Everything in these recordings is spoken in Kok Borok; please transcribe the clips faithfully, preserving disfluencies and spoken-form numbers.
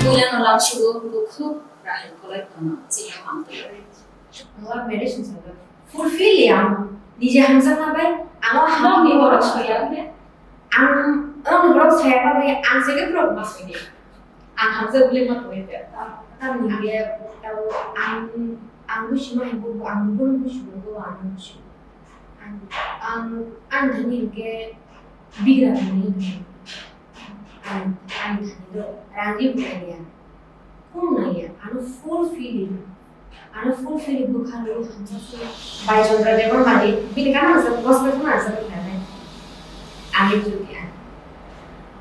Puilano lamsugo, bo khub rahai kolai phano, chini hamtwi. Love marriage ni saka fulfill ya, nije hamjakma bai, ang o hamjakma bai borok soya. Ang o borok soya bai, ang sege borok ma soya. Ang hamjak bile ma tongwi kha. Tamni hwnkhe tabo ang, ang buchima hai bo, ang bono buchibo, bo ano buchibo. Ang, ang, ang thani hwnkhe bigra thani hwnkhe ang, ang thani do rang ri bo naiya. Kunu naiya, ano full feeling. Ano full feeling bwkha rwi hamjak se. Bai Chandra Debbarma ni, bini gana rwjak, gospel phano rwjak kha nai. Ani chukya.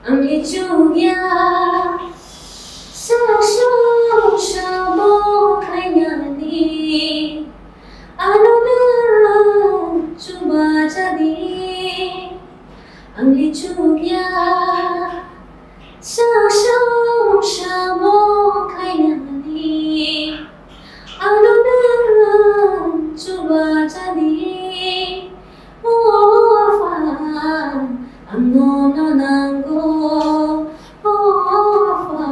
Ani chukya. Sok sok sabo khainani. Ano na chuba jadi. Ani chukya. Sok sok sabo khainani. Ano na chuba jadi. O Apha, ang nono nango. O Apha,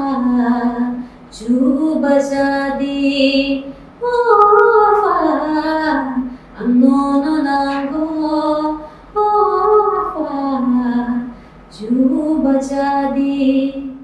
chuba jadi. O Apha, ang nono nango. O Apha, chuba jadi.